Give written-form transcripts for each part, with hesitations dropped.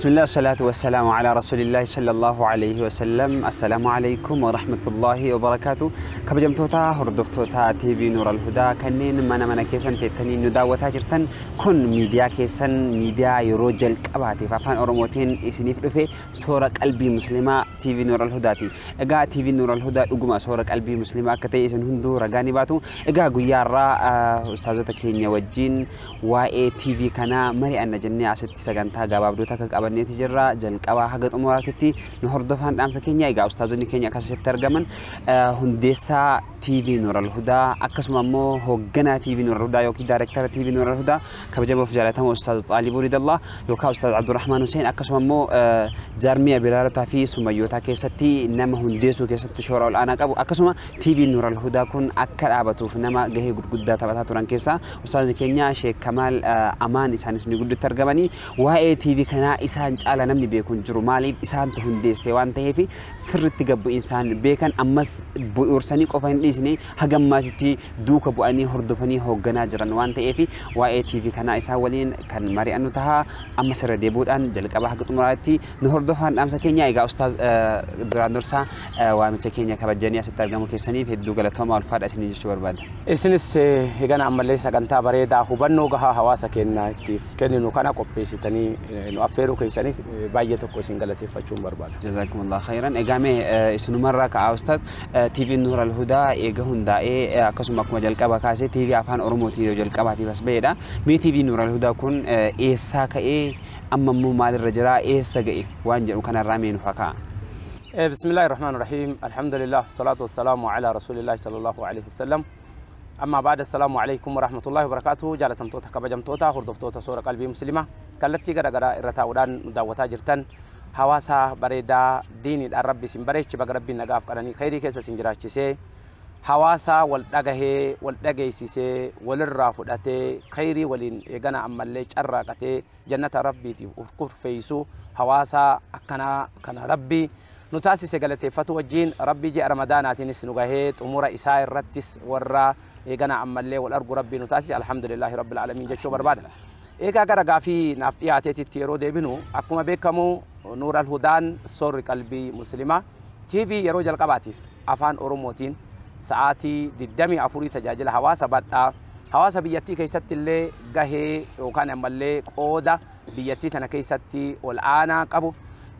بسم الله والصلاة والسلام على رسول الله صلى الله عليه وسلم. السلام عليكم ورحمة الله وبركاته. Kabajamtoota hordoftoota TV Nuur Al-Hudaa kanneen mana mana keessan teettanii nu daawwataa jirtan, kun miidiyaa keessan, miidiyaa yeroo jalqabaatiif afaan Oromootiin isiniif dhufe, soora qalbii musliimaa TV Nuur Al-Hudaati. Egaa TV Nuur Al-Hudaa dhuguma soora qalbii musliimaa akka ta'e isin hunduu ragaa ni baatu. Egaa guyyaa irraa ustaazota keenya wajjin waa'ee TV kanaa mari'anna jennee asitti sagantaa gabaabduu takka qabanneeti jirra. Jalqabaa haga xumuraatitti nu hordofaan dhaamsa keenya. Egaa ustaazonni keenya akkasitti argaman hundeessaa TV Nuur Al-Hudaa, akkasuma immoo hoogganaa TV Nuur Al-Hudaa yookiin daayirektara TV Nuur Al-Hudaa, kabajamoo fi jaalatamoo Ustaaz Xaalibuu Ridallah yookaan Ustaaz Abdurrahmaan Hussein, akkasuma immoo jaarmiya Bilaalotaa fi Sumayyootaa keessatti nama hundeessuu keessatti shoora ol'aanaa qabu, akkasuma TV Nuur Al-Hudaa kun akka dhaabatuuf nama gahee gurguddaa taphataa turan keessaa ustaazni keenya Sheek Kamaal Amaan, isaanis ni gudditti argamanii. Waa'ee TV kanaa isaan caala namni beeku hin jiru. Maaliif? Isaantu hundeesse waan ta'eef sirritti gabbu'insaan beekan. Ammas bu'uursanii qofa hin dhiisne, hagammaatitti duuka bu'anii hordofanii hoogganaa jiran waan ta'eef waa'ee TV kanaa isaan waliin kan mari'annu taha. Amma sirra deebuudhaan jalqaba haga xumuraatti nu hordofaan dhaamsa keenya. Egaa ustaaz, duraan dursaa waamicha keenya kabajanii asitti argamu keessaniif hedduu galatooma, ulfaadha isinii jechuu barbaada. Isinis eegana ammallee sagantaa bareedaa hubannoo gahaa hawaasa keenya itti kenninu kana qopheessitanii nu affeeruu keessaniif baay'ee tokko isin galateeffachuun barbaada. Jazakumullah khairan. Egaa mee isinumarraa ka'aa ustaaz, TV Nuur Al-Hudaa eega hundaa'ee, akkasuma akkuma jalqaba kaasee TV afaan Oromootiin yeroo jalqabaatiif as ba'edha. Mee TV Nuur Al-Hudaa kun eessaa ka'ee, amma immoo maalirra jira, eessa ga'e waan jedhu kanarraa mee nuuf haa ka'a. بسم الله الرحمن الرحيم، الحمد لله والصلاة والسلام على رسول الله صلى الله عليه وسلم، أما بعد، السلام عليكم ورحمة الله وبركاته. Jaalatamtoota, kabajamtoota hordoftoota soora qalbii musliimaa kallattii gara irra taa'uudhaan nu daawwataa jirtan, hawaasa bareedaa diiniidhaan rabbi isin bareechi, baga rabbiin nagaaf qananii khayrii keessa isin jiraachisee, hawaasa wal dhagahee, wal dhageessisee, walirraa fudhatee, khayrii waliin eegana ammallee carraaqatee jannata rabbiitiif uf kurfeessu, hawaasa akkanaa kana rabbii nu taasise galateeffatu wajjiin, rabbii ji'a ramadaanaatiinis nu gahee xumura isaa irrattis warra eegana ammallee wal argu rabbii nu taasise, alhamdulillaahi rabbil aalamiin jechuu barbaada. Eegaa gara gaafii naaf dhiyaateetitti yeroo deebinu, akkuma beekamu Nuur Al-Hudaan, soorri qalbii muslimaa, TV yeroo jalqabaatiif afaan Oromootiin sa'aatii 24 tajaajila hawaasa bal'aa, hawaasa biyyattii keessatti illee gahee yookaan ammallee qooda biyyattii tana keessatti ol aanaa qabu,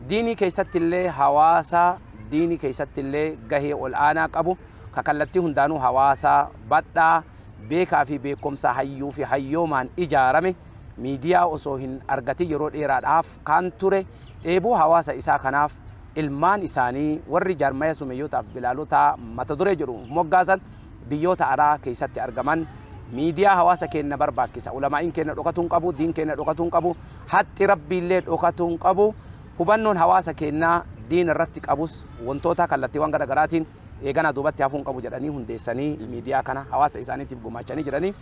diinii keessatti illee, hawaasa diinii keessatti illee gahee ol aanaa qabu, ka kallattii hundaanuu hawaasa bal'aa beekaa fi beekumsa hayyuu fi hayyoomaan ijaarame, miidiyaa osoo hin argatin yeroo dheeraadhaaf kan ture, dheebuu hawaasa isaa kanaaf ilmaan isaanii warri jaarmaya sumeyyootaaf bilaalotaa mata duree jedhu moggaasan biyyoota alaa keessatti argaman, miidiyaa hawaasa keenya barbaachisa, ulamaa'iin keenya dhokatuun qabu, diin keenya dhokatuun qabu, haxxi rabbiillee dhokatuun qabu, hubannoon hawaasa keenyaa diin irratti qabus wantoota kallattiiwwan garaagaraatiin eegana duubatti hafuun qabu jedhanii hundeessanii miidiyaa kana hawaasa isaaniitiif gumaachanii jiranii.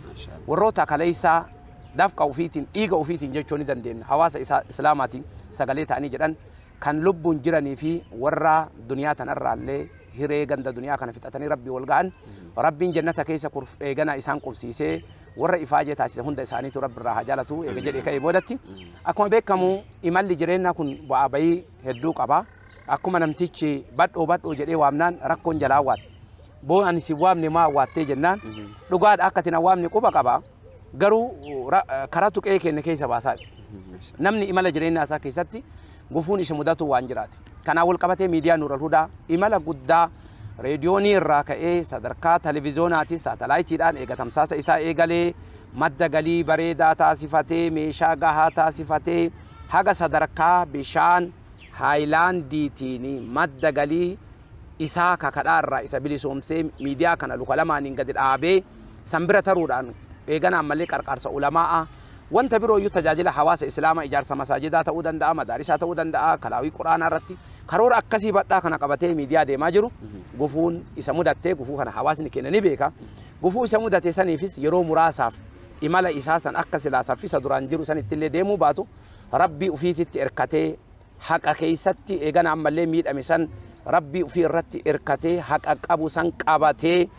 Warroota kaleessaa dafqa ofiitiin, dhiiga ofiitiin jechuu ni dandeenya, hawaasa isaa islaamaatiin sagalee ta'anii jedhan, kan lubbuun jiranii fi warra duniyaa tanarraallee hiree ganda duniyaa kana fixatanii rabbii wal ga'an, rabbiin jannata keessa eegana isaan qubsiisee warra ifaajee taasise hunda isaaniitu rabbi irraa haa jaalatu eega jedhee ka'ee boodatti, akkuma beekamu imalli jireenyaa kun bu'aa bayii hedduu qaba. Akkuma namtichi badhoo badhoo jedhee waamnaan rakkoon jalaa waatte, boo ani si waamne maa waattee jennaan, dhugaadha akka ati na waamne quba qaba, garuu karaa tuqee keenya keessa baasaa. Namni imala jireenyaa isaa keessatti gufuun isa mudatu waan jiraati. Kanaan wal qabatee miidiyaa Nuur Al-Hudaa imala guddaa reediyoonii irraa ka'ee sadarkaa televiziyoonaatiin saatalaayitiidhaan eega tamsaasa isaa eegalee, madda galii bareedaa taasifatee, meeshaa gahaa taasifatee, haga sadarkaa bishaan haayilaandiitiin madda galii isaa kakadhaa irraa isa bilisoomsee, miidiyaa kana luka lamaaniin gadi dhaabee san bira taruudhaan eegana ammallee qarqaarsa ulamaa'a wanta birooyyuu tajaajila hawaasa islaamaa, ijaarsa masaajidaa ta'uu danda'a, madaarisaa ta'uu danda'a, kalaawii quraanaa irratti karoora akkasii badhaa kana qabatee miidiyaa deemaa jiru gufuun isa mudattee, gufuu kana hawaasni keenya ni beeka. Gufuu isa mudate saniifis yeroo muraasaaf imala isaa san akka silaa saffisa duraan jiru sanittillee deemuu baatu, rabbii ufiititti erkatee, haqa keessatti eegana ammallee miidhame san rabbii ufii irratti erkatee, haqa qabu san qabatee,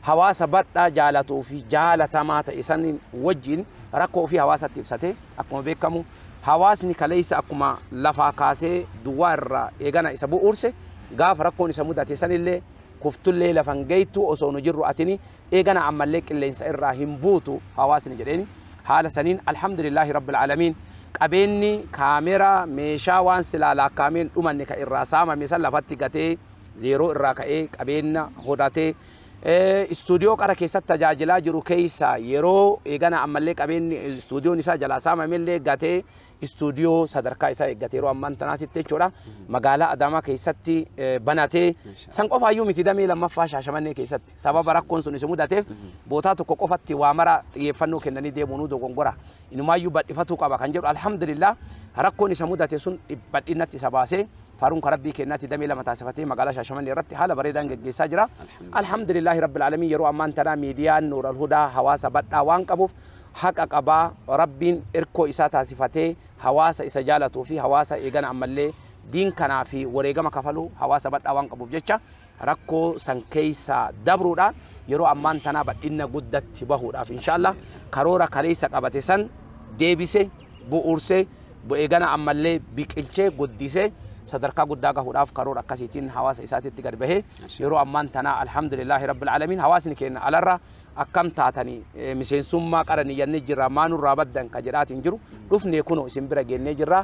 hawaasa badhaa jaalatuu fi jaalatamaa ta'e san wajjin rakkoo ofii hawaasatti ibsatee, akkuma beekamu Hawaasni kaleessa akkuma lafaa kaasee duwwaa irraa eegana isa bu'uurse gaafa rakkoon isa mudate sanillee kuftullee lafan geeytu osoo nu jirru atini eegana ammallee qilleensa irraa hin buutu hawaasni jedheeni haala saniin alhamdulillaahi rabbil aalamiin qabeenyi kaameraa meeshaa waan silaa lakkaa'ameen dhumanne ka irraa saamame san lafatti gatee zeeroo irraa ka'ee qabeenya hodhatee istuudiyoo qara keessatti tajaajilaa jiru keessa yeroo eegana ammallee qabeenyi istuudiyoon isaa jalaa saamamellee gatee istuudiyoo sadarkaa isaa eeggate yeroo ammaan tanaatitti jechuudha. Magaalaa Adaamaa keessatti banatee san qofaayyuu miti damee lammaffaa Shaashamannee keessatti sababa rakkoon sun isa mudateef bootaa tokko qofatti waa mara xiyyeeffannoo kennanii deemuunuu dogongora. Inumaayyuu bal'ifatuu qaba kan jedhu alhamdulillah rakkoon isa mudate sun bal'inatti isa baasee faaruun karabbii kennaatti damee lama taasifatee magaalaa Shaashamannee irratti haala bareedaan geggeessaa jira. Alhamdulillahi rabbil aalamiin yeroo ammaan tanaa miidiyaan Nuural Hudaa hawaasa badhaa waan qabuuf haqa qabaa rabbiin irkoo isaa taasifatee hawaasa isa jaalatuu fi hawaasa eegana ammallee diin kanaa fi wareegama kafaluu hawaasa badhaa waan qabuuf jecha rakkoo san keessa dabruudhaan yeroo ammaan tanaa badhinna guddatti bahuudhaaf inshaallah karoora kaleessa qabate san deebise bu'uursee eegana ammallee biqilchee guddisee sadarkaa guddaa gahuudhaaf karoora akkasiitiin hawaasa isaatitti gad bahee yeroo ammaan tanaa alhamdulillaahi rabbil aalamiin hawaasni keenya alarra akkam taatanii miseensummaa qaranii jennee jirra maanurraa baddan ka jedhaatiin jiru dhufnee kunoo isin bira geennee jirra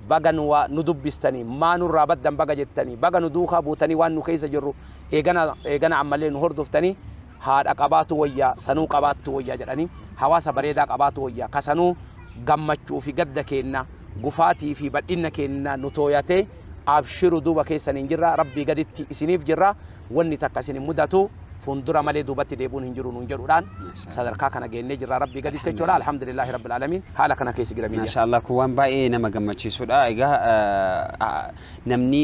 baga nu dubbistanii maanurraa baddan baga jettanii baga nu duukaa buutanii waan nu keessa jirru eegana ammallee nu hordoftanii haadha qabaatu wayyaa sanuu qabaattu wayyaa jedhanii hawaasa bareedaa qabaatu wayyaa kasanuu gammachuu fi gadda keenna gufaatii fi badhinna keenna nu tooyatee abshiru duuba keessan hin jirra rabbii gaditti isiniif jirra wanni takka isin mudatu fuuldura malee duubatti deebuun hin jiru nuun jedhuudhaan sadarkaa kana geennee jirra rabbii gaditti jechuudha alhamdulillahi rabbil aalamiin haala kana keessa jira miidiyaa. Maashaallah kun waan baay'ee nama gammachiisudha. Egaa namni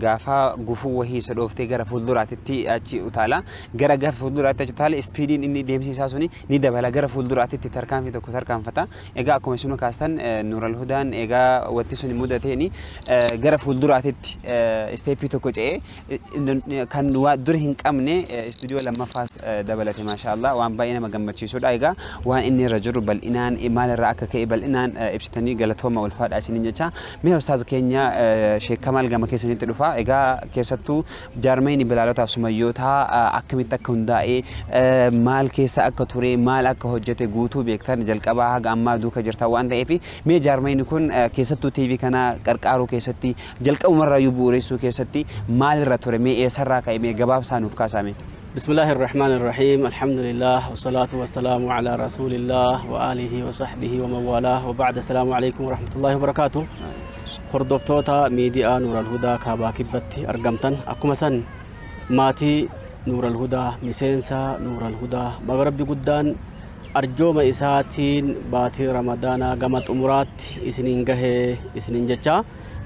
gaafa gufuu wahii isa dhooftee gara fuulduraatitti achi utaala gara gaafa fuulduraatti achi utaala ispiidiin inni deemsisaa suni ni dabala gara fuulduraatitti tarkaanfii tokko tarkaanfata. Egaa akkuma isin kaastan Nuural Hudaan egaa wanti sun mudateeni gara fuulduraatitti isteeppii tokko ce'ee kan dura hin qabne istuudiyoo lammaffaas dabalate maashaallah waan baay'ee nama gammachiisudha. Egaa waan inni irra jiru bal'inaan maalirraa akka ka'e bal'inaan ibsitanii galatooma ulfaadha isiniin jecha. Mee ustaaz keenya Sheek Kamaal gama keessanitti dhufa. Egaa keessattuu jaarmayni bilaalotaaf sumayyootaa akkamitti akka hundaa'e maal keessa akka ture maal akka hojjete guutuu beektan jalqabaa haga ammaa duuka jirtan waan ta'eef mee jaarmayni kun keessattuu TV kana qarqaaruu keessatti jalqabumarraayyuu bu'uureessuu keessatti maalirra ture mee eessarraa ka'e mee gabaabsaa nuuf kaasame. بسم الله الرحمن الرحيم الحمد لله والصلاة والسلام على رسول الله وآله وصحبه ومن والاه وبعد السلام عليكم ورحمة الله وبركاته. هردفتوتا ميديا نور الهدى كابا كبتي أرقمتن أكما سن ماتي نور الهدى مسينسا نور الهدى مغرب قدان أرجوما إساتين باتي رمضان قمت أمورات إسنين قهي إسنين جتشا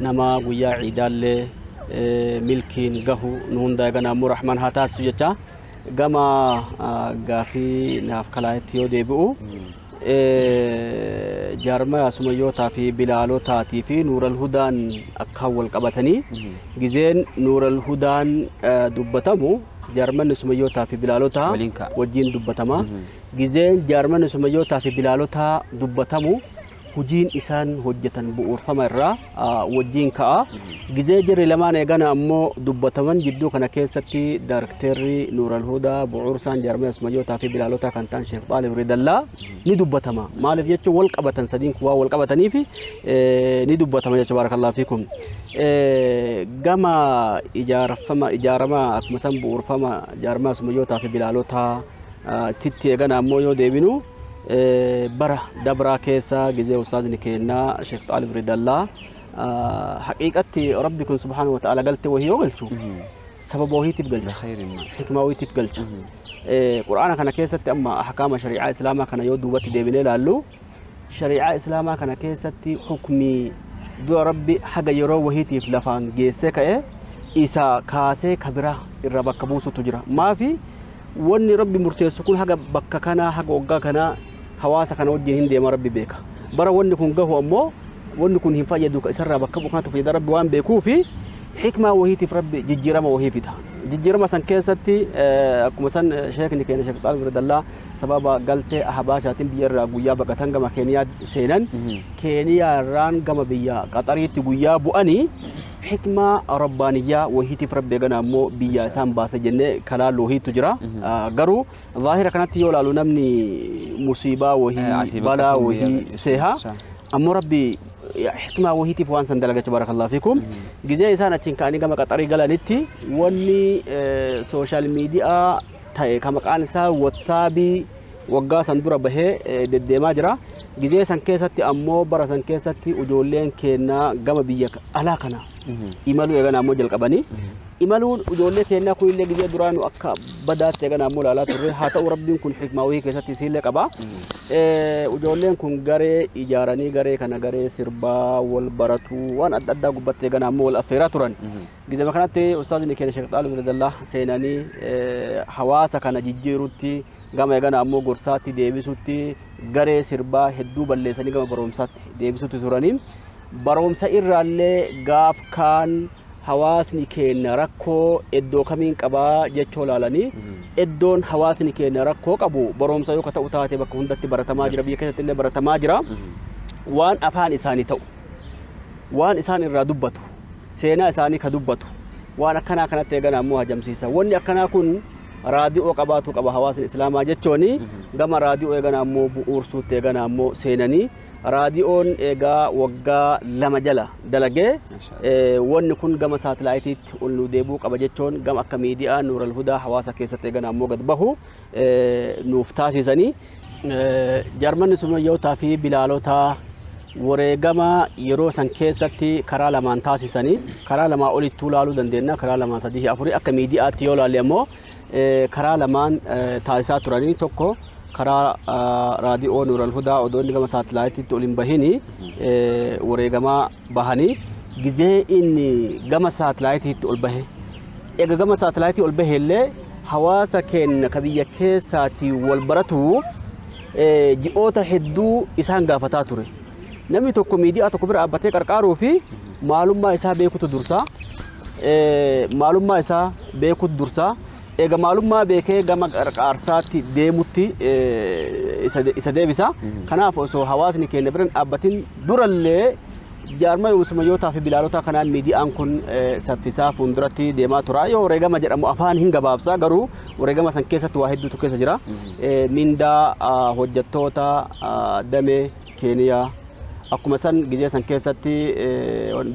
نما قيا عيدال ملكين قهو نهون دايقنا مرحمن هاتاسو جتشا gama gaafii naaf kalaayetti yoo deebi'u jaarmaya sumayyootaa fi bilaalotaatii fi Nuural Hudaan akkaan wal qabatanii gizeen Nuural Hudaan dubbatamu jaarmanni sumayyootaa fi bilaalotaa wajjin dubbatama. Gizeen jaarmanni sumayyootaa fi bilaalotaa dubbatamu hujiin isaan hojjetan bu'uurfama irraa wajjin ka'a. Gizee jirri lamaan eegana ammoo dubbataman jidduu kana keessatti daarekteerri Nuural Hudaa bu'uursaan jaarmaya sumayyootaa fi bilaalotaa kan ta'an Sheekh Xaalib Ridallaa ni dubbatama. Maaliif jechuun wal qabatan sadiin kun waan wal qabataniif ni dubbatama jechuudha barakallahu fiikum. Gama ijaarama akkuma san bu'uurfama jaarmaya sumayyootaa fi bilaalotaa titti eegana ammoo yoo deebinu bara dabraa keessa gizee ustaazni keenna Sheekh Xaalib Ridallaa haqiiqatti rabbi kun subhaanahu wa ta'ala galtee wahii yoo galchu sababa wahiitiif galcha hikmaa wahiitiif galcha. Qur'aana kana keessatti amma ahkaama shari'aa islaamaa kana yoo duubatti deebinee ilaallu shari'aa islaamaa kana keessatti hukmii dura rabbi haga yeroo wahiitiif lafaan geessee ka'e isa kaasee kabira irra bakka buusutu jira. Maafi wanni rabbi murteessu kun haga bakka kanaa haga waggaa kanaa hawaasa kana wajjin hin deema rabbi beeka. Bara wanni kun gahu ammoo wanni kun hin fayyadu isarraa bakka bu'u kanatu fayyada rabbi waan beekuufi Hikmaa wahiitiif rabbi jijjiirama wahii fida. Jijjiirama san keessatti akkuma san sheekni keenya Sheekh Xaalib Radallaa sababa galtee Ahbaashaatiin biyya irraa guyyaa baqatan gama Keeniyaa seenan, Keeniyaa irraan gama biyya Qaxariitti guyyaa bu'anii hikmaa rabbaaniyyaa wahiitiif rabbi eegana ammoo biyya isaan baase jennee kalaallu wahiitu jira. Garuu zaahira kanatti yoo ilaalu namni musiibaa wahii balaa wahii seeha. Ammoo rabbi hikmaa wahiitiif waan san dalagacha barakallahu fiikum. Gizee isaan achiin ka'anii gama Qaxarii galanitti wanni sooshaal miidiyaa ta'e kan maqaan isaa watsaabii waggaa san dura bahee deddeemaa jira. Gizee san keessatti ammoo bara san keessatti ijoolleen keenyaa gama biyya alaa kana imaluu eegana ammoo jalqabanii. Imaluun ijoollee keenyaa kunillee gizee duraanuu akka badaatti eegana ammoo ilaalaa turre. Haa ta'u rabbiin kun hikmaa wahii keessatti isiillee qaba. Ijoolleen kun garee ijaaranii garee kana garee sirbaa wal baratuu waan adda addaa gubbatti eegana ammoo wal affeeraa turan. Gizema kanatti ustaazni keenya Sheekh Xaalib Radallaa seenanii hawaasa kana jijjiirutti gama eegana ammoo gorsaatti deebisutti garee sirbaa hedduu balleessanii gama barumsaatti deebisutti turanii. Barumsa irraallee gaaf kaan hawaasni keenya rakkoo iddoo kamiin qabaa jechuu ilaalanii iddoon hawaasni keenya rakkoo qabu barumsa yoo ta'u taate bakka hundatti baratamaa jira, biyya keessatti illee baratamaa jira. Waan afaan isaanii ta'u, waan isaan irraa dubbatu, seenaa isaanii ka dubbatu, waan akkanaa kanatti eegana ammoo hajamsiisa. Wanni akkanaa kun raadiyoo qabaatu qaba hawaasni islaamaa jechuun gama raadiyoo eegana ammoo bu'uursuutti eegana ammoo seenanii. Raadiyoon egaa waggaa 2 jala dalagee wanni kun gama saatalaayitiitti ol nu deebi'uu qaba jechuun gama akka miidiyaa Nuural Hudaa hawaasa keessatti eegana ammoo gad bahu nuuf taasisanii. Jarmanni sumayyootaa fi bilaalotaa wareegama yeroo san keessatti karaa lamaan taasisanii karaa lamaa olittuu ilaaluu dandeenya, karaa 2 3 4 akka miidiyaatti yoo ilaalle ammoo karaa lamaan taasisaa turanii. Tokko karaa raadiyoo Nuural Hudaa odoo inni gama saatalaayitiitti ol hin bahini wareegamaa bahanii gizee inni gama saatalaayitiitti ol bahe. Egaa gama saatalaayitii ol bahe illee hawaasa keenya ka biyya keessaatii wal baratuuf ji'oota hedduu isaan gaafataa ture. Namni tokko miidiyaa tokko bira dhaabbatee qarqaaruu fi maalummaa isaa beekutu dursa. Maalummaa isaa beekutu dursa. Egaa maalummaa beekee gama qarqaarsaatti deemutti isa deebisa. Kanaaf osoo hawaasni keenya bira dhaabbatin durallee jaarmaa sumayyootaa fi bilaalotaa kanaan miidiyaan kun saffisaa fuulduratti deemaa tura. Yoo wareegama jedhamu afaan hin gabaabsa, garuu wareegama san keessatti waa hedduutu keessa jira. Mindaa hojjettoota damee Keeniyaa akkuma san gizee san keessatti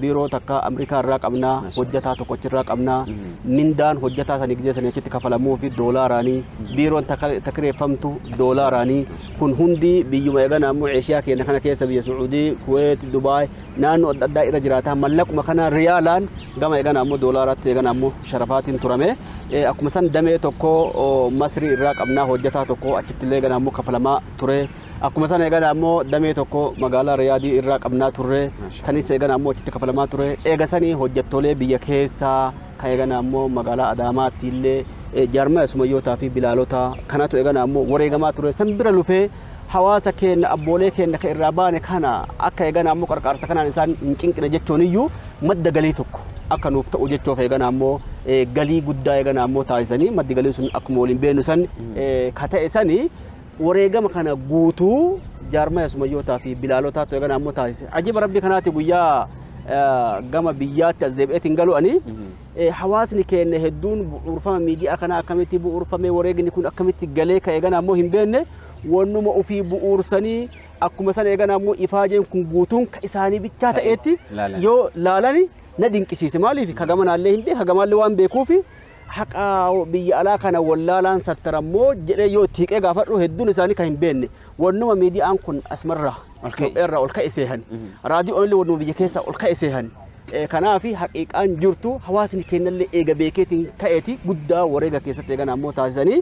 biiroo takka Ameerikaa irraa qabnaa, hojjetaa tokko achirraa qabnaa, mindaan hojjetaa sanii gizee sanii achitti kafalamuu fi doolaaraanii, biiroon takireeffamtu doolaaraanii, kun hundi biyyuma eegana ammoo Eeshiyaa keenya kana keessa biyya Sucuudii, Kuweet, Dubaay naannoo adda addaa irra jiraataa mallaquma kana riyaalaan gama eegana ammoo doolaaraatti eegana ammoo sharafaatiin turame. Akkuma san damee tokko Masrii irraa qabnaa, hojjetaa tokko achitti illee eegana ammoo kafalamaa ture. Akkuma san eegana ammoo damee tokko magaalaa Riyaadii irraa qabnaa turre, sanis eegana ammoo achitti kafalamaa ture. Eega sanii hojjettoolee biyya keessaa kan eegana ammoo magaalaa Adaamaatti illee jaarmaa sumayyootaa fi bilaalotaa kanatu eegana ammoo wareegamaa ture. San bira lufee hawaasa keenya abboolee keenya kan irraa baane kana akka eegana ammoo qarqaarsa kanaan isaan hin cinqine jechuun iyyuu madda galii tokko akka nuuf ta'u jechuuf eegana ammoo galii guddaa eegana ammoo taasisanii maddi galii sun akkuma waliin beeknu san ka ta'e sanii wareegama kana guutuu jaarmaa sumayyootaa fi bilaalotaatu eegana ammoo taasise. Ajiba rabbi kanaati guyyaa gama biyyaatti as deebi'eetiin galu'anii hawaasni keenya hedduun bu'uurfama miidiyaa kanaa akkamitti bu'uurfame wareegni kun akkamitti galee ka eegana ammoo hin beekne wannuma ofii bu'uursanii akkuma sana eegana ammoo ifaajeen kun guutuun ka isaanii bichaa ta'eetti yoo laalani na dinqisiise. Maaliif ka gamanaallee hin beeku, ka gamaallee waan beekuufi haqa biyya alaa kana wallaalaan sattarammoo jedhee yoo itti hiiqee gaafadhu hedduun isaanii kan hin beekne wannuma miidiyaan kun asumarraa Itoophiyaarraa ol ka'e seehan, raadiyoon illee wannuma biyya keessaa ol ka'e seehan. Kanaaf haqiiqaan jirtu hawaasni keenyallee eega beekeetiin ka'eeti guddaa wareega keessatti eegana ammoo taasisanii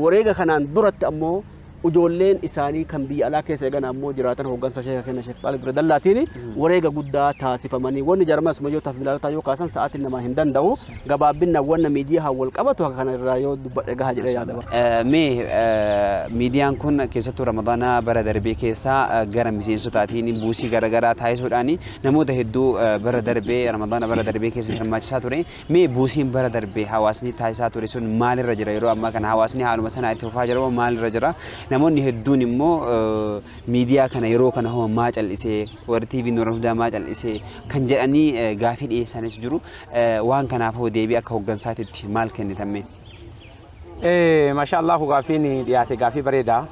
wareega kanaan duratti ammoo Ijoolleen isaanii kan biyya alaa keessa eegan ammoo jiraatan hooggansa sheeka kenna Sheek Xaalib Dallatiin wareega guddaa taasifamanii wanni jaarmaa sumayyootaaf bilaalotaa yoo kaasan sa'aatiin namaa hin danda'u gabaabbinna wanna miidiyaa wal qabatu akka kana irraa yoo dubbadhe gaha jedhee yaadama. Mee miidiyaan kun keessattuu Ramadaana bara darbee keessaa gara miseensotaatiin buusii garaagaraa taasisuudhaan namoota hedduu bara darbee Ramadaana bara darbee keessa hirmaachisaa ture. Mee buusiin bara darbee hawaasni taasisaa ture sun maalirra jira yeroo ammaa kana hawaasni haaluma sanaa itti fufaa jira moo maalirra jira? Namoonni hedduun immoo miidiyaa kana yeroo kana hoo maa callisee warri TV Nuural Hudaa maa callisee kan jedhanii gaafii dhiyeessanis jiru. Waan kanaaf hoo deebii akka hooggansaatitti maal kennitame? Masha Allah gaafiin dhiyaate gaafii bareedaa.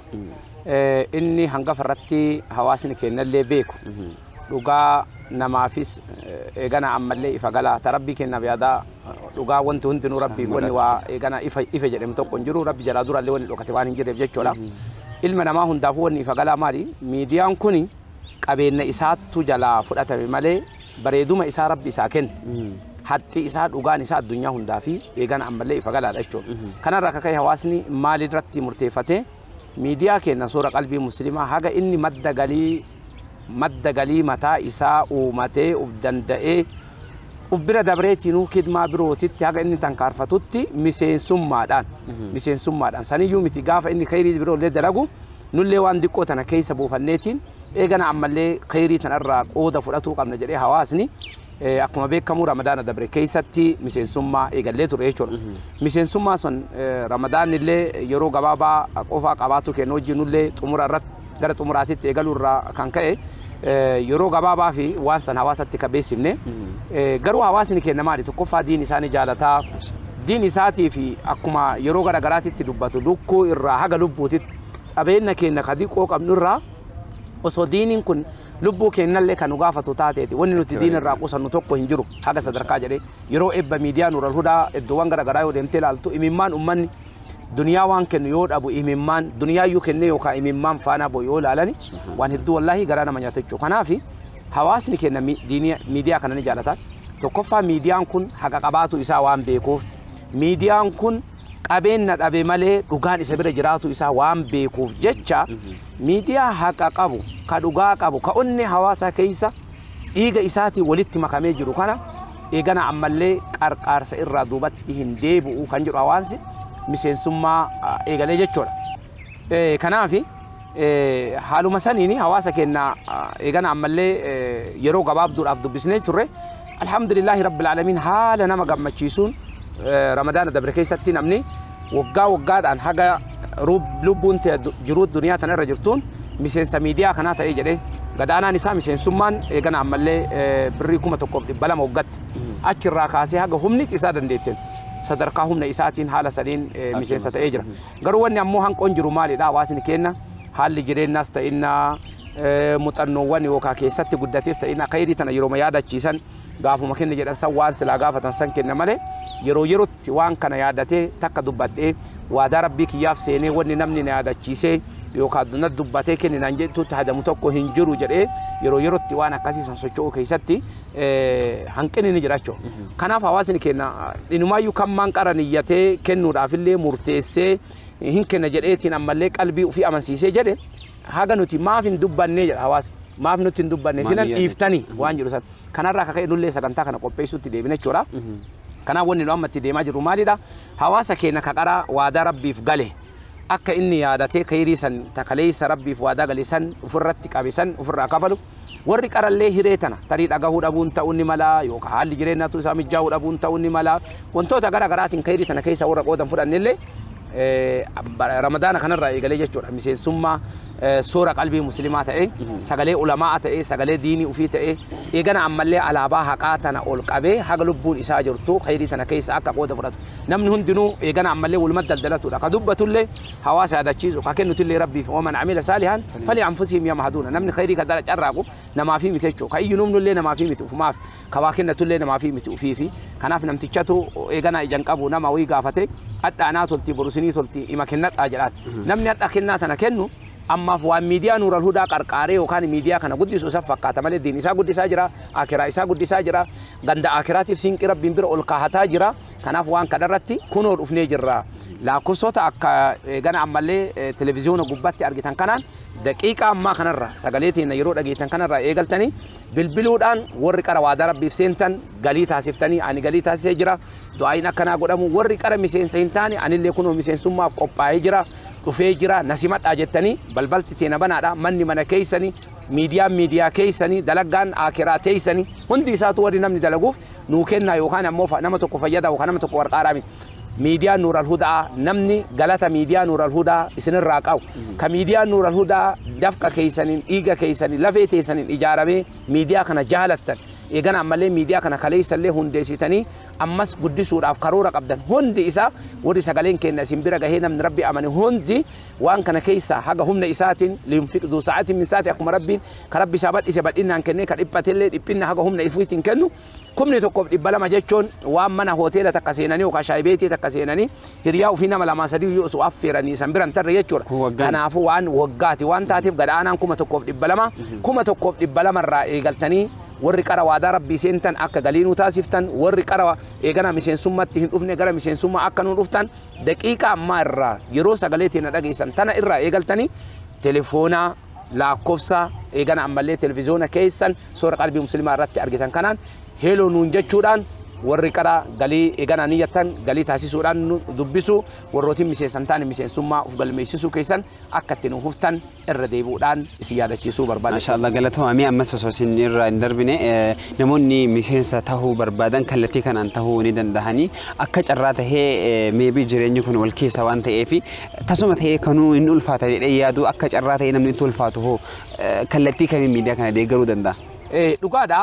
Inni hangafa irratti hawaasni kennallee beeku. Dhugaa namaafis eegana ammallee ifa galaa ta rabbii kennaaf yaadaa dhugaa wanti hundinuu rabbiif wanni waa eegana ifa jedhamu tokko hin jiru rabbi jalaa durallee wanni dhokate waan hin jirreef jechuudha. Ilma namaa hundaafuu wanni ifa galaa maali? Miidiyaan kun qabeenya isaattu jalaa fudhatame malee bareeduma isaa rabbi isaa kenne. Haxxi isaa dhugaan isaa addunyaa hundaa fi eegana ammallee ifa galaadha jechuudha. Kanarraa akka ka'e hawaasni maalirratti murteeffate miidiyaa keenya suura qalbii musliimaa haga inni madda galii mataa isaa uumatee uf danda'ee uf bira dabreetinuu kidmaa birootitti haga inni tankaarfatutti miseensummaadhaan saniyyuu miti gaafa inni khayrii biroollee dalagu nullee waan diqqoo tana keessa buufanneetiin eegana ammallee khayrii tanarraa qooda fudhatuu qabna jedhee hawaasni akkuma beekamu Ramadaana dabre keessatti miseensummaa eegallee ture jechuudha. Miseensummaa sun Ramadaanillee yeroo gabaabaa qofaa qabaatu kennu wajjinullee xumura irratti gara xumuraatitti eegaluu irraa kan ka'e yeroo gabaabaa fi waan san hawaasatti ka beeksifne garuu hawaasni keenya maali tokkoffaa diin isaanii jaalataa diin isaatii fi akkuma yeroo gara garaatitti dubbatu lukkuu irraa haga lubbuutitti qabeenya keenya ka diqqoo qabnu irraa osoo diiniin kun lubbuu keenyallee kan nu gaafatu taateeti wanni nuti diin irraa qusannu tokko hin jiru haga sadarkaa jedhee yeroo eebba miidiyaa Nuural Hudaa iddoowwan gara garaa yoo deemtee ilaaltu imimmaan ummanni duniyaa waan kennu yoo dhabu imimmaan duniyaa iyyuu kennee yookaan imimmaan faana bo'u yoo ilaalani waan hedduu wallaahi garaa nama nyaata jechuudha. Kanaaf hawaasni keenya miidiyaa kana ni jaalata. Tokkoffaa miidiyaan kun haqa qabaatu isaa waan beekuuf miidiyaan kun qabeenya dhabe malee dhugaan isa bira jiraatu isaa waan beekuuf jecha miidiyaa haqa qabu ka dhugaa qabu ka onni hawaasa keessa dhiiga isaatiin walitti makamee jiru kana eegana ammallee qarqaarsa irraa duubatti hin deebi'u kan jedhu hawaasni miseensummaa eegalee jechuudha. Kanaaf haaluma saniin hawaasa keenya eegana ammallee yeroo gabaabduudhaaf dubbisnee turre alhamdulillahi rabbil aalamiin haala nama gammachiisuun Ramadaana dabre keessatti namni waggaa waggaadhaan haga lubbuun jiruu duniyaa tana irra jirtuun miseensa miidiyaa kanaa ta'ee jedhee gadaanaan isaa miseensummaan eegana ammallee birrii 1200 waggaatti achirraa kaasee haga humni isaa dandeetteen sadarkaa humna isaatiin haala saniin miseensa ta'ee jira. Garuu wanni ammoo hanqoon jiru maalidha hawaasni keenya haalli jireenyaas ta'innaa muuxannoowwan yookaan keessatti guddates ta'innaa khayrii tana yeroo yaadachiisan gaafuma kenna jedhan san waan silaa gaafatan san kenna malee yeroo yerootti waan kana yaadatee takka dubbadhee waadaa rabbii kiyyaaf seenee wanni namni na yaadachiisee yookaan na dubbatee kenni naan jettutti hadamu tokko hin jiru jedhee yeroo yerootti waan akkasii san socho'uu keessatti hanqinni ni jira jechuudha. Kanaaf hawaasni keenya inumaayyuu kan maan qara niyyatee kennuudhaaf illee murteessee hin kenna jedheetiin ammallee qalbii ofii amansiisee jedhe haga nuti maaf hin dubbannee jedha hawaasni. Maaf nuti hin dubbanne sinan dhiiftanii waan jiru san. Kanarraa akka ka'e nullee sagantaa kana qopheessuutti deebine jechuudha. Kanaaf wanni nu amma itti deemaa jirru maalidha? Hawaasa keenya ka qara waadaa rabbiif gale akka inni yaadatee khayrii san takaleessa rabbiif waadaa gale san ofirratti qabe san ofirraa kafalu warri qarallee hiree tana tarii dhagahuu dhabuun ta'uu ni mala yookaan haalli jireenyaatu isaa mijaa'uu dhabuun ta'uu ni mala wantoota gara garaatiin khayrii tana keessa warra qoodan fudhannellee Ramadaana kanarraa eegalee jechuudha miseensummaa suura qalbii musliimaa ta'e sagalee ulamaa ta'e sagalee diinii ofii ta'e eegana ammallee alaabaa haqaa tana ol qabee haga lubbuun isaa jirtu khayrii tana keessa akka qooda fudhatu namni hundinuu eegana ammallee waluma daldalatudha ka dubbatullee hawaasa yaadachiisu ka kennutullee rabbiif waman amila saalihan fali anfusihim yamhaduuna namni khayrii ka dara carraaqu namaafii miti jechuudha ka iyyunuumnullee namaafii miti ufumaaf ka waa kennatullee namaafii miti ufiifi kanaaf namtichatu eegana ijaan qabu nama wayii gaafate hadhaanaa tolti borusinii tolti ima kennadhaa jedhaan namni hadha kennaa tana kennu ammaaf waan miidiyaa Nuural Hudaa qarqaaree yookaan miidiyaa kana guddisu isa fakkaata malee diin isaa guddisaa jira akiraa isaa guddisaa jira ganda akiraatiif siinqii rabbiin bira ol kaahataa jira kanaaf waan kanarratti kunoo dhufnee jirra Lakkoofsota akka gana ammallee televiziyoona gubbaatti argitan kanaan daqiiqaa ammaa kanarra sagalee teenya yeroo dhageessan kanarra eegaltanii bilbiluudhaan warri qara waadaa rabbiif seentan galii taasiftanii ani galii taasisee jira du'aayin akkanaa godhamu warri qara miseensa hin taane anillee kunoo miseensummaaf qophaa'ee jira dhufee jira nasimadhaa jettanii balbalti teena banaadha manni mana keessanii miidiyaan miidiyaa keessanii dalagaan akiraa teessanii hundi isaatu warri namni dalaguuf nuu kennaa yookaan ammoo nama tokko fayyada yookaan nama tokko warqaaraa miti. Miidiyaa Nuural Hudaa namni galata miidiyaa Nuural Hudaa isinirraa qabu. Ka miidiyaa Nuural Hudaa dafqa keessaniin dhiiga keessaniin lafee teessaniin ijaaramee miidiyaa kana jaalattan. Eegana ammallee miidiyaa kana kaleessallee hundeessitanii ammas guddisuudhaaf karoora qabdan hundi isaa warri sagaleen keenya isin bira gahee namni rabbi amane hundi waan kana keessa haga humna isaatiin liyunfiq duu sa'aatiin min sa'aati akkuma rabbiin ka rabbi isaa bal'ise bal'innaan kennee ka dhiphatellee dhiphinna haga humna ifiitiin kennu 1200 jechuun waan mana hoteela takka seenanii yookaan shaayibeetii takka seenanii hiriyaa ofii nama 2 3 yoo osoo affeeranii san biran tarre jechuudha. Kanaafuu waan waggaati waan taateef gadhaanaan 1200 1200 irraa eegaltanii warri qara waadaa rabbii seentan akka galii nuu taasiftan warri qara eegana miseensummaatti hin dhufne gara miseensummaa akka nuu dhuftan daqiiqa ammaa irraa yeroo sagalee teenya dhageessan tana irraa eegaltanii telefoonaa lakkoofsa eegana ammallee televiziyoona keessan soora qalbii musliimaa irratti argitan kanaan heloo nuun jechuudhaan warri qara galii eegana niyyattan galii taasisuudhaan nu dubbisu warrootiin miseensan taane miseensummaa of galmeessisuu keessan akka itti nu huftan irra deebi'uudhaan isin yaadachiisuu barbaada. Maashaallah galatoomii ammas osoo isin irraa hin darbine namoonni miseensa tahuu barbaadan kallattii kanaan tahuu ni dandahanii akka carraa tahee meebii jireenyi kun wal keessa waan ta'eef tasuma tahee kanuu hin ulfaata jedhee yaadu akka carraa tahee namni itti ulfaatu hoo kallattii kamiin miidiyaa kana deeggaruu danda'a? Dhugaadha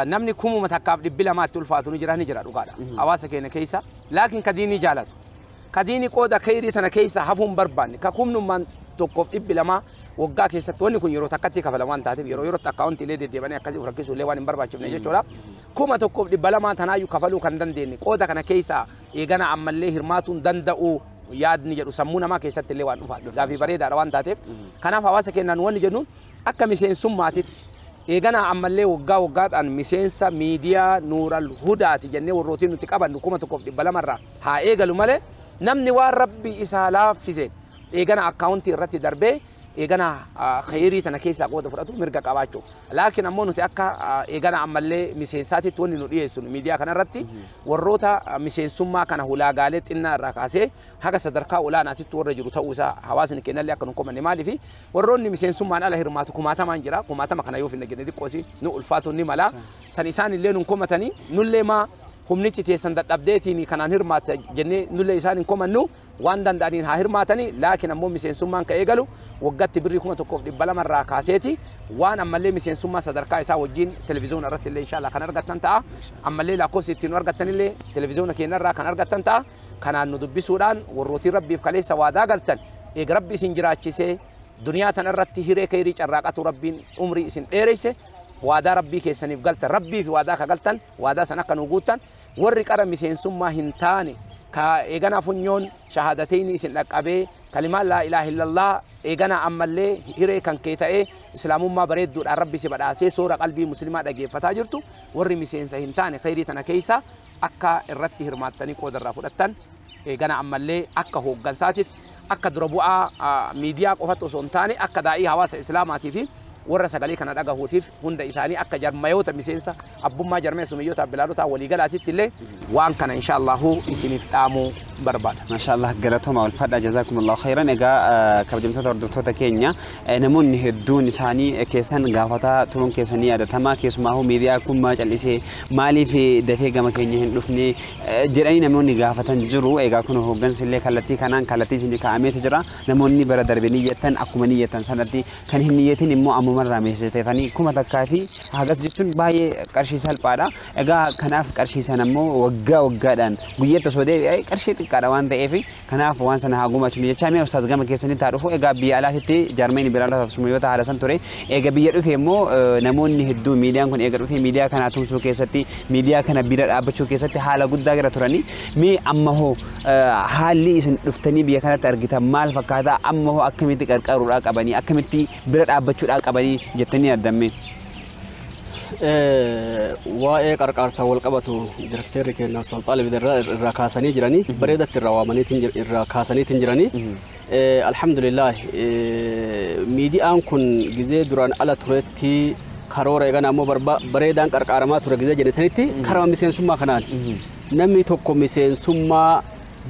namni 1200 ulfaatu ni jira dhugaadha hawaasa keenya keessa laakiin ka diinii jaalatu ka diinii qooda khayrii tana keessa hafuun barbaanne ka kumnummaan 1200 waggaa keessatti wanni kun yeroo takkatti kafalamu waan taateef yeroo yerootti akkaawuntii illee deddeebanii akkasii of rakkisuu illee waan hin barbaachifne jechuudha 1200 tanaayyuu kafaluu kan dandeenye qooda kana keessa eegana ammallee hirmaatuun danda'u yaadni jedhu sammuu namaa keessatti illee waan dhufa gaafii bareedaadha waan taateef kanaaf hawaasa keenyaan wanni jennuun akka miseensummaatitti eegana ammallee waggaa waggaadhaan miseensa miidiyaa Nuural Hudaati jennee warrootiin nuti qabannu 1200 irraa haa eegalu malee namni waan rabbi isaa laaffise eegana akkaawuntii irratti darbee eegana khayrii tana keessaa qooda fudhatu mirga qabaachuu. Laakiin ammoo nuti akka eegana ammallee miseensaatitti wanni nu dhiyeessinu miidiyaa kanarratti warroota miseensummaa kana hulaagaalee xinnaa irraa kaasee haga sadarkaa olaanaatitti warra jiru ta'uu isaa hawaasni keenyallee akka nu komanne maaliifi warroonni miseensummaan ala hirmaatu kumaatamaan jira kumaatama kana yoo finne jenne xiqqoosi nu ulfaatu ni mala san isaan illee nu komatanii nullee maa humnitti teessan dadhabdeetiin kanaan hirmaata jennee nullee isaan hin komannu waan danda'aniin haa hirmaatanii laakiin ammoo miseensummaan ka eegalu waggaatti birrii 1200 irraa kaaseeti waan ammallee miseensummaa sadarkaa isaa wajjin televiziyoona irratti illee inshaalla kan argattan ta'a ammallee lakkoofsi ittiin nu argattan illee televiziyoona keenya irraa kan argattan ta'a kanaan nu dubbisuudhaan warrootiin rabbiif kaleessa waadaa galtan eega rabbi isin jiraachisee duniyaa tana irratti hiree khayrii carraaqatu rabbiin umrii isin dheeresse waadaa rabbii keessaniif galtan rabbii fi waadaa ka galtan waadaa san akka nu guuttan warri qara miseensummaa hin taane ka eegana funyoon shahaadatayni isin dhaqqabee kalimaan laa ilaaha illallah eegana ammallee hiree kan kee ta'ee islaamummaa bareedduudhaan rabbi si badhaasee soora qalbii muslimaa dhageeffataa jirtu warri miseensa hin taane khayrii tana keessa akka irratti hirmaattanii qoodarraa fudhattan eegana ammallee akka hooggansaatitti akka dura bu'aa miidiyaa qofatti osoo hin taane akka daa'ii hawaasa islaamaatii fi warra sagalee kana dhagahuutiif hunda isaanii akka jarmayoota miseensa abbummaa jarmee sumayyoota bilaalotaa waliigalaatitti illee waan kana inshaallahu isiniif dhaamuu barbaada. Maashaallah galatooma walfadha jazaakumullahu khayran. Egaa kabajamtoota hordoftoota keenya namoonni hedduun isaanii keessan gaafataa turuun keessanii yaadatamaa keessumaahuu miidiyaa kun maa callisee maaliif dafee gama keenya hin dhufne jedhanii namoonni gaafatan jiru. Egaa kun hooggansi illee kallattii kanaan kallattii isin kaa'ameetu jira. Namoonni bara darbe niyyattan akkuma niyyattan sanatti kan hin niyyatin immoo ammuma irraa meesheteefanii 1000 fi hagas jechuun baay'ee qarshii salphaadha. Egaa kanaaf qarshii sana immoo waggaa waggaadhaan guyyaatti osoo deebi'ee qarshii xiqqaadha waan ta'eef kanaaf waan sana haa gumaachinu jechaa mee ustaaz gama keessanitti haa dhufu. Egaa biyya alaatitti jaarmeen bilaalotaaf sumayyoota haala san ture. Egaa biyya dhufe immoo namoonni hedduu miidiyaan kun eega dhufe miidiyaa kana tumsuu keessatti miidiyaa kana bira dhaabbachuu keessatti haala guddaa gara turanii mee amma hoo haalli isin dhuftanii biyya kanatti argitan maal fakkaata amma hoo akkamitti qarqaruudhaa qabanii akkamitti bira dhaabbachuudhaa qabanii jettanii yaaddamme? Waa'ee qarqaarsaa wal qabatu direkteerri keenya Ustaaz Xaalib irraa kaasanii jiranii bareedatti irraa waamaniitiin irraa kaasaniitiin jiranii. Alhamdulillah, miidiyaan kun gizee duraan ala turetti karoora eegan ammoo bareedaan qarqaaramaa ture gizee jedhe sanitti karama miseensummaa kanaan namni tokko miseensummaa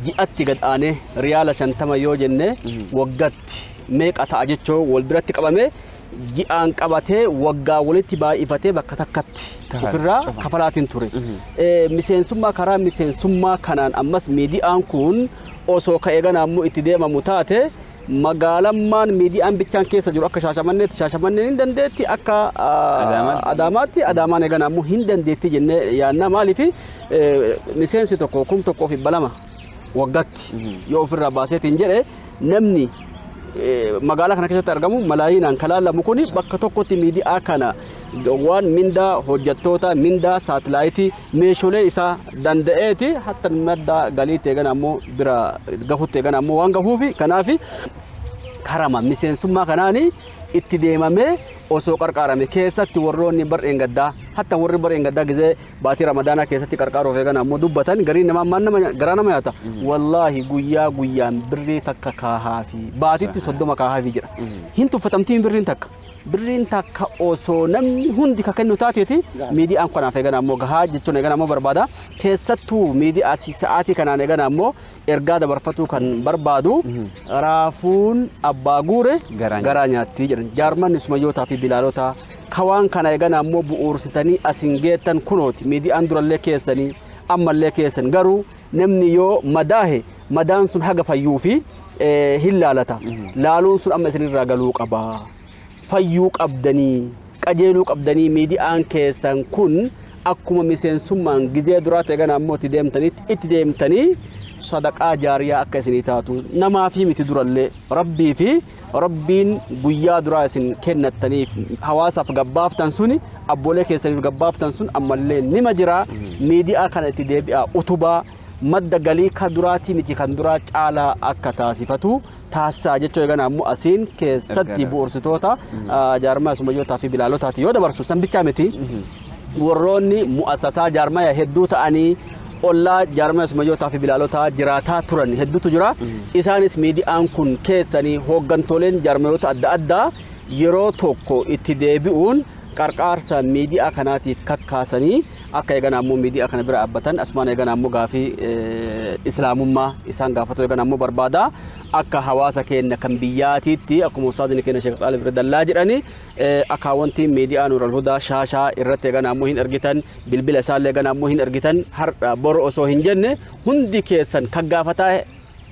ji'atti gad aanee riyaala 50 yoo jenne waggatti meeqa ta'a jechoo wal biratti qabame ji'aan qabatee waggaa walitti baay'ifatee bakka takkatti ofirraa kafalaatiin ture. Miseensummaa karaa miseensummaa kanaan ammas miidiyaan kun osoo ka'ee ganaa immoo itti deemamu taate magaalammaan miidiyaan bichaan keessa jiru akka Shaashamanneetti Shaashamanneen hin dandeetti, akka Adaamaatti Adaamaan eeganaa immoo hin dandeetti jennee yaadna. Maaliif miseensi tokko 1200 waggaatti yoo ofirraa baaseetiin jedhe namni magaalaa kana keessatti argamu malaayiinaan kan laalamu kun bakka tokkotti miidiyaa kana waan mindaa hojjettoota mindaa saatilaayitii meeshaalee isaa danda'eeti hatta madda galiitti eegan ammoo bira gahutti eegan ammoo waan gahuufi kanaaf karama miseensummaa kanaani itti deemamee osoo qarqaarame keessatti warroonni bar'een gaddaa hatta warri bar'een gaddaa gizee baatii ramadaanaa keessatti qarqaaruuf eegan ammoo dubbatan garii namaa maan nama garaa nama nyaata wallaahi guyyaa guyyaan birrii takka kaahaafi baatitti 30 kaahaafi jedha hin tuffatamtiin birriin takka osoo namni hundi ka kennu taateeti miidiyaan kanaaf eegan ammoo gahaa jechuun eegan ammoo barbaada keessattuu miidiyaa sa'aatii kanaan eegan ammoo ergaa dabarfatuu kan barbaadu raafuun abbaa guure garaa nyaatti jedhan jaarmanni sumayyootaa fi bilaalota kawaan kana eegan ammoo bu'uursitanii asin geettan kunooti miidiyaan durallee keessanii ammallee keessan garuu namni yoo madaahe madaan sun haga fayyuu fi hin laalata laaluun sun amma isinirraa galuu qaba fayyuu qabdanii qajeeluu qabdanii miidiyaan keessan kun akkuma miseensummaan gizee duraa ta'e ammoo itti deemtanii sadaqaa jaariyaa akka isinii taatu namaa fi miti durallee rabbii fi rabbiin guyyaa duraa isin kennattaniif hawaasaaf gabbaaftan suni abboolee keessaniif gabbaaftan sun ammallee nima jira miidiyaa kana itti deebi'aa utubaa madda galii kan duraatii miti kan duraa caalaa akka taasifatu taasisaa jechuu eegan ammoo asiin keessatti bu'uursitoota jaarmaa sumayyootaa fi bilaalotaati yoo dabarsu sanbichaa miti warroonni mu'assasaa jaarmaa hedduu ta'anii ollaa jaarmaa sumayyootaa fi bilaalotaa jiraataa turan hedduutu jira. Isaanis miidiyaan kun keessanii hooggantooleen jaarmayoota adda addaa yeroo tokko itti deebi'uun qarqaarsa miidiyaa kanaatiif kakkaasanii akka eegan ammoo miidiyaa kana bira dhaabbatan asumaan eegan ammoo gaafii islaamummaa isaan gaafatu eegan ammoo barbaada akka hawaasa keenya kan biyyaatiitti akkuma ustaazni keenya Sheekh Xaalib Dallaa jedhani akkaawwantii miidiyaa Nuural Hudaa shaashaa irratti eegan ammoo hin argitan bilbila isaallee eegan ammoo hin argitan har'a boru osoo hin jenne hundi keessan kan gaafataa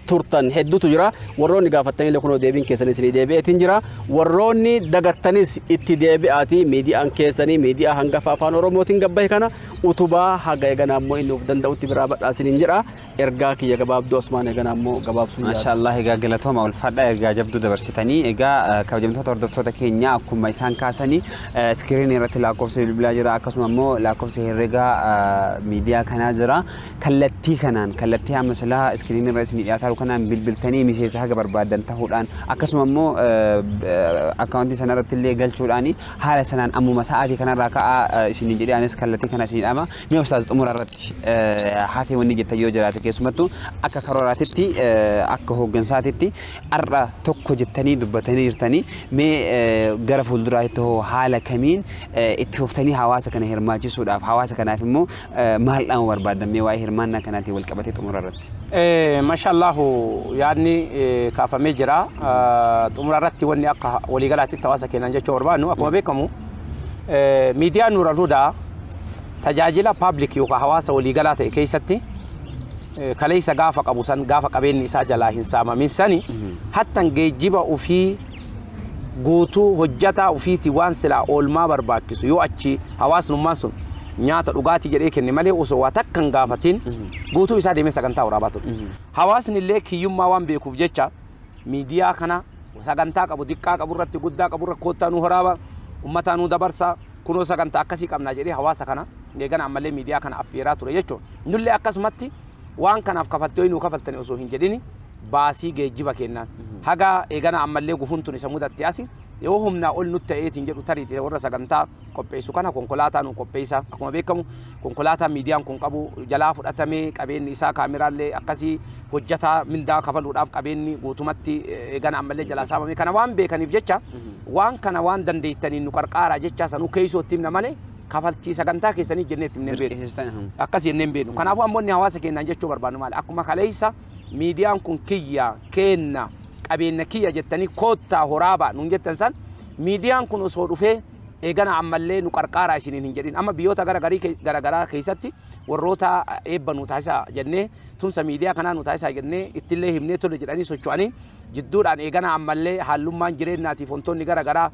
turtan hedduutu jira warroonni gaafattanillee kunoo deebiin keessanii isinii deebi'eetiin jira warroonni dagattanis itti deebi'aati miidiyaan keessanii miidiyaa hangafa afaan oromootiin gabbahe kana utubaa haga eegan ammoo inni of danda'utti biraa badhaasiniin jedha ergaa kiyya gabaabduu asumaan eegan ammoo gabaabsuu yaada. Maashaallah egaa galatooma ulfaadha ergaa jabduu dabarsitanii egaa kabajamtoota hordoftoota keenya akkuma isaan kaasanii iskiriinii irratti lakkoofsa bilbilaa jira akkasuma immoo lakkoofsa herregaa miidiyaa kanaa jira kallattii kanaan kallattii amma silaa iskiriinii irra isinii dhiyaataa kanaan bilbiltanii miseensa haga barbaadan ta'uudhaan akkasuma immoo akkaawuntii sana irratti illee galchuudhaan haala sanaan ammuma sa'aatii kanarraa ka'aa isinii jedhee anis kallattii kana isinii dhaama mee ustaaz xumura irratti hafee wanni jettan yoo jiraate keessumattuu akka karooraatitti akka hooggansaatitti har'a tokko jettanii dubbatanii jirtanii mee gara fuulduraatti hoo haala kamiin itti fuftanii hawaasa kana hirmaachisuudhaaf hawaasa kanaaf immoo maal dhaamu barbaadan mee waa'ee hirmaannaa kanaatiin wal qabatee xumura irratti. Maashaallahu yaadni kaafamee jira xumura irratti wanni akka waliigalaatti hawaasa keenyaan jechuu barbaadnu akkuma beekamu miidiyaan Nuural Hudaa tajaajila paablik yookaan hawaasa waliigalaa ta'e keessatti kaleessa gaafa qabu san gaafa qabeenyi isaa jalaa hin saamamin sani hattan geejjiba ofii guutuu hojjataa ofiiti waan silaa oolmaa barbaachisu yoo achi hawaasnummaan sun nyaata dhugaatii jedhee kenne malee osoo waa takka hin gaafatin guutuu isaa deemee sagantaa waraabaa ture. Hawaasni illee kiyyummaa waan beekuuf jecha miidiyaa kana sagantaa qabu xiqqaa qabu irratti guddaa qabu irra koottaa nu waraaba uummataa nu dabarsa kunoo sagantaa akkasii qabnaa jedhee hawaasa kana eegana ammallee miidiyaa kana affeeraa ture jechuudha. Nullee akkasumatti waan kanaaf kafaltee nu kafaltanii osoo hin jedhini baasii geejjiba kennaan haga eegana ammallee gufuun tun isa mudatti asi Yoo humnaa ol nutti ta'eetiin jedhu tariitii warra sagantaa qopheessu kana konkolaataa nu qopheessa. Akkuma beekamu konkolaataa miidiyaan kun qabu jalaa fudhatamee qabeenyi isaa kaameraallee akkasii hojjetaa mindaa kafaluudhaaf qabeenyi guutumatti eegana ammallee jalaa saamame. Kana waan beekaniif jecha waan kana waan dandeettaniin nu qarqaaraa jecha sanuu keessootti himna malee kafaltii sagantaa keessanii jennee itti himnee beeknu. Akkas jennee hin beeknu. Kanaafuu ammoo inni hawaasa keenyaan jechuu barbaannu maali? Akkuma kaleessa miidiyaan kun kiyya kenna qabeenya kiyya jettanii koottaa horaabaa nuun jettan san miidiyaan kun osoo dhufee eegana ammallee nu qarqaaraa isiniin hin jedhin. Amma biyyoota garagaraa keessatti warroota eebba nu taasisaa jennee tumsa miidiyaa kanaa nu taasisaa jennee ittillee himnee tole jedhanii socho'anii jidduudhaan eegana ammallee haallummaan jireenyaatiif wantoonni garagaraa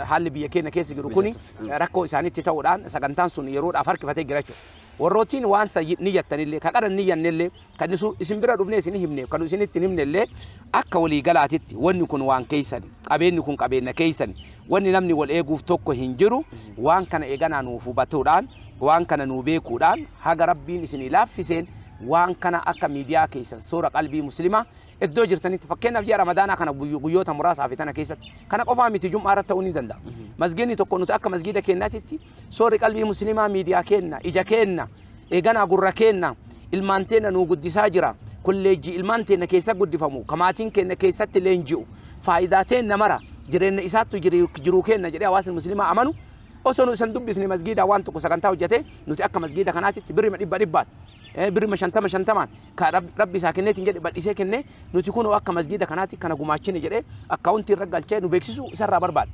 haalli biyya keenya keessa jiru kuni rakkoo isaanitti ta'uudhaan sagantaan sun yeroodhaaf harkifatee jira jechuudha. Warrootiin waan ni jettanillee kan qaran ni jennellee kan isin bira dhufnee isin himne kan isin itti himnellee akka walii galaatitti wanni kun waan keessan qabeenyi kun qabeenya keessan wanni namni wal eeguuf tokko hin jiru waan kana eeganaa nuuf hubatuudhaan waan kana nuu beekuudhaan haga rabbiin isin laaffiseen waan kana akka miidiyaa keessan soora qalbii muslimaa iddoo jirtanitti fakkeenyaaf ji'a ramadaanaa kana guyyoota muraasaa fi tana keessatti kana qofaa miti jum'aa irratti ta'uu ni danda'a. Masgiidni tokko nuti akka masgiida keenyaatitti soorri qalbii muslimaa miidiyaa keenna ija keenna eeganaa gurra keenna ilmaan teenna nuu guddisaa jira kolleejjii ilmaan teenna keessa guddifamu kamaatiin keenna keessatti leenji'u faayidaa teenna mara jireenya isaattu jiruu keenna jedhee hawaasni muslimaa amanu osoo nu isan dubbisne masgiidaa waan tokko sagantaa hojjete nuti akka masgiida kanaatitti birrima dhibba dhibbaan birrima shantama shantamaan ka rabbi isaa kenneetiin jedhe bal'isee kennee nuti kunoo akka masgiida kanaatti kana gumaachine jedhee akkaawuntii irra galchee nu beeksisu isarraa barbaada.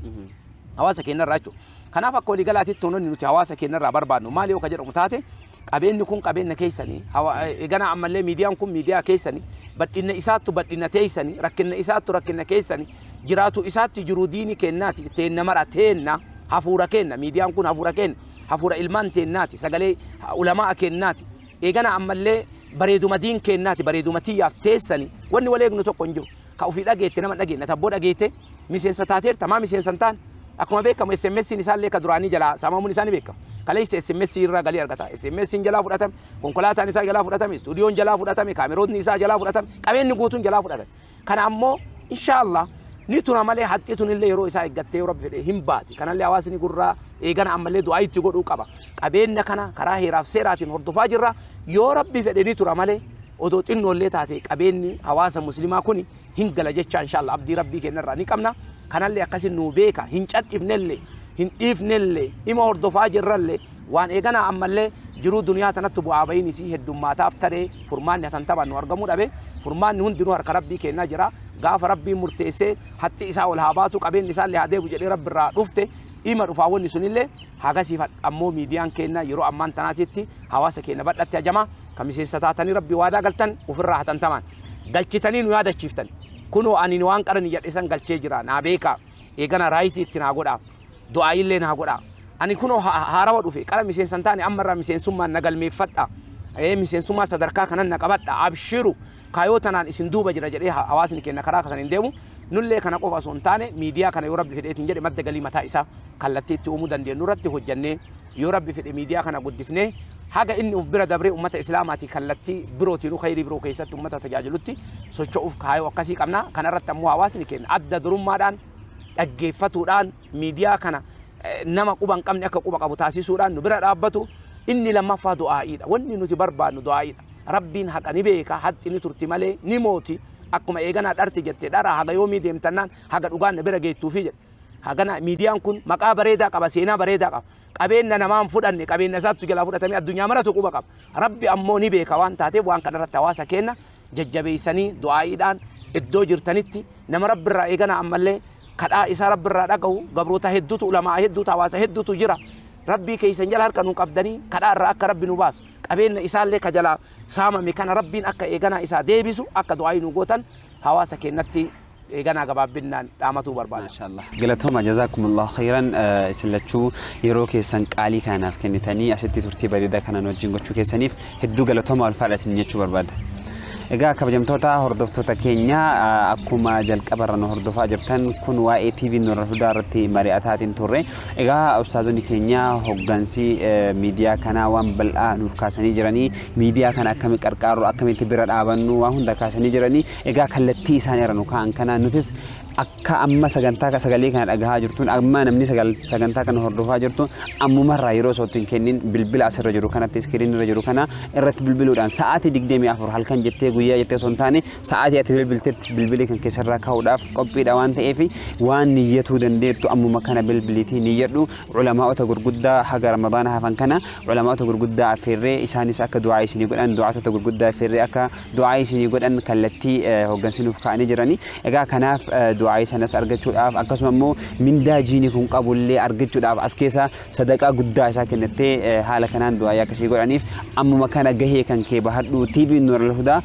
Hawaasa keenyarraa jechuudha. Kanaaf akka walii galaatitti toononni nuti hawaasa keenyarraa barbaadnu maali yoo ka jedhamu taate qabeenyi kun qabeenya keessanii eegana ammallee miidiyaan kun miidiyaa keessanii bal'inna isaattu bal'inna teessanii rakkinna isaattu rakkinna keessanii jiraatu isaatti jiruu diini keennaati teenna mara teenna hafuura keenna miidiyaan kun hafuura keenna hafuura ilmaan teennaati sagalee ulamaa keennaati eegana ammallee bareeduma diin keennaati bareeduma tiyyaaf teessanii wanni wal eegnu tokko hin jiru ka ofii dhageette nama dhageenne tabboo dhageette miseensa taateerta maa miseensa hin taane akkuma beekamu SMS'n isaallee ka duraanii jalaa saamamuun isaa ni beekama. Kaleessa SMS irraa galii argata. SMS'n jalaa fudhatame, konkolaataan isaa jalaa fudhatame, istuudiyoon jalaa fudhatame, kaameroonni isaa jalaa fudhatame, qabeenyi guutuun jalaa fudhatame. Kana ammoo inshaallah ni tuna malee haxxi tunillee yeroo isaa eeggattee yoo rabbi fedhe hin baati. Kanallee hawaasni gurraa eegana ammallee du'aa itti godhuu qaba. Qabeenya kana karaa heeraaf seeraatiin hordofaa jirra. Yoo rabbi fedhe ni tura malee odoo xinnoollee taate qabeenyi hawaasa muslimaa kuni hin gala jecha inshaallah abdii rabbii kennarraa ni qabna. Kanallee akkasin nuu beeka hin cadhifnellee hin dhiifnellee ima hordofaa jirrallee waan eegana ammallee jiruu duniyaa tanatti bu'aa bahiin isii heddummaataaf taree furmaanni hatantaban nu argamuu dhabe furmaanni hundinuu harka rabbii kennaa jira. Gaafa rabbiin murteessee hatti isaa ol haa baatu qabeenyi isaallee haa deebi'u jedhee rabbi irraa dhufte ima dhufaa wanni sunillee hagasiif ammoo miidiyaan keenya yeroo ammaan tanaatitti hawaasa keenya badhatti hajamaa kan miseensa taatanii rabbi waadaa galtan ofirraa hatantamaan galchitanii nu yaadachiiftan. Kunoo ani waan qarani jedhe san galchee jira naa beekaa eegana raayitii itti naa godhaa du'aayillee naa godhaa ani kunoo haarawa dhufe qara miseensa hin taane ammarraa miseensummaan na galmeeffadha miseensummaa sadarkaa kanan na qabadha abshiru kaayoo tanaan isin duuba jira jedhee hawaasni keenya karaa kasan hin deemu nullee kana qofa osoo hin taane miidiyaa kana yoo rabbi fedheetiin jedhe madda galii mataa isaa kallattii itti uumuu dandeenyu irratti hojjannee yoo rabbi fedhe miidiyaa kana guddifnee haga inni uf bira dabree ummata islaamaatii kallattii birootiinuu khayrii biroo keessatti ummata tajaajilutti socho'uuf kaayoo akkasii qabna. Kanarratti ammoo hawaasni keenya adda durummaadhaan dhaggeeffatuudhaan miidiyaa kana nama quba hin qabne akka quba qabu taasisuudhaan nu bira dhaabbatu. Inni lammaffaa du'aa'iidha. Wanni nuti barbaadnu du'aa'iidha. Rabbiin haqa ni beeka haxxi ni turti malee ni mooti. Akkuma eeganaa dharti jette dhara haga yoomii deemtannaan haga dhugaan na bira geettuufi jedhe. Hagana miidiyaan kun maqaa bareedaa qaba seenaa bareedaa qaba. Qabeenya namaan fudhanne qabeenya isaattu jalaa fudhatamee addunyaa maratu quba qaba. Rabbi ammoo ni beeka waan taateef waan kanarratti hawaasa keenya jajjabeessanii du'aa'iidhaan iddoo jirtanitti nama rabbirraa eeganaa ammallee kadhaa isaa rabbirraa dhagahu gabroota hedduutu ulamaa hedduutu hawaasa hedduutu jira. Rabbii keessan jala harka nu qabdanii kadhaa irraa akka rabbi nu baasu qabeenya isaallee ka jalaa saamame kana rabbiin akka eeganaa isaa deebisu akka du'aa'ii nu gootan hawaasa keenyatti eeganaa gabaabbinnaan dhaamatuu barbaada. Maashaallah. Galatooma jazaakumullahu khayran isin lachuu yeroo keessan qaalii kanaaf kennitanii asitti turtii bareedaa kanaan wajjin gochuu keessaniif hedduu galatooma ulfaadha isin jechuu barbaada. Egaa kabajamtoota hordoftoota keenya akkuma jalqabarra nu hordofaa jirtan kun waa'ee TV Nuural Hudaa irratti mari'ataatiin turre. Egaa ustaazonni keenya hoggansi miidiyaa kanaa waan bal'aa nuuf kaasanii jiranii miidiyaa kana akkamitti qarqaarru akkamitti bira dhaabannu waan hunda kaasanii jiranii egaa kallattii isaan irra nu kaa'an kana nutis Akka amma sagantaa sagalee kana dhagahaa jirtuun, amma namni sagantaa kana hordofaa jirtu, ammumarraa yeroo osoo hin kennin bilbila asirra jiru kanatti, iskiriin irra jiru kana irratti bilbiluudhaan, sa'aatii 24, halkan jettee guyyaa jettee osoo hin taane, sa'aatii ati bilbiltetti bilbilii kan keessarraa kaa'uudhaaf qophiidha waan ta'eef, waan niyyatuu dandeettu ammuma kana bilbiliitii niyyadhu. Culamaa'ota gurguddaa haga Ramadaana hafan kana culamaa'ota gurguddaa affeerree isaanis akka du'aa isinii godhan, du'aatota gurguddaa affeerree akka du'aa isinii godhan kallattii hooggansinuuf kaa'anii jirani. Egaa kanaaf du'aa sanas argachuudhaaf, akkasuma immoo mindaa jiini kun qabullee argachuudhaaf, as keessa sadaqaa guddaa isaa kennattee haala kanaan du'aa akkasii godhaniif ammuma kana gahee kan kee bahadhu. TV Nuural Hudaa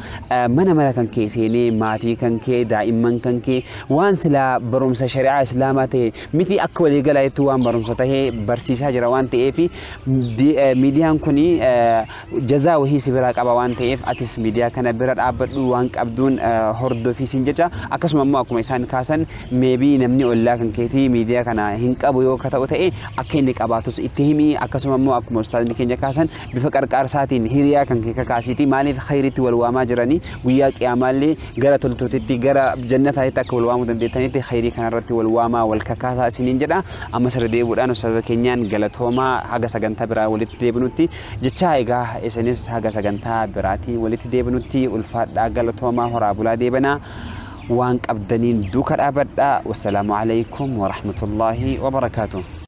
mana mana kan kee seenee maatii kan kee, daa'imman kan kee, waan silaa barumsa shari'aa islaamaa ta'e miti, akka waliigalaa jettu waan barumsa tahee barsiisaa jira waan ta'eef, miidiyaan kun jazaa wahii si biraa qaba waan ta'eef, atis miidiyaa kana bira dhaabbadhu, waan qabduun hordofii siin jecha. Akkasuma immoo akkuma isaan kaasan, meebii namni ollaa kan keetii miidiyaa kana hin qabu yoo ka ta'u ta'e, akka inni qabaatus itti himi. Akkasuma immoo akkuma ustaazni keenya kaasan, bifa qarqaarsaatiin hiriyaa kan kee kakaasiiti. Maaliif khayritti wal waamaa jiranii, guyyaa qiyaamaallee gara toltuutitti, gara jannataatti akka wal waamuu dandeettanitti khayrii kanarratti wal waamaa, wal kakaasaa isiniin jedha. Amma sirra deebi'uudhaan ustaaza keenyaan galatoomaa, haga sagantaa biraa walitti deebinutti jecha. Egaa isinis haga sagantaa biraatii walitti deebinutti ulfaadhaa, galatoomaa, horaa bulaa, deebanaa, waan qabdaniin duuka dhaabadhaa. Wassalaamu alaikum warahmatullaahi wabarakaatuh.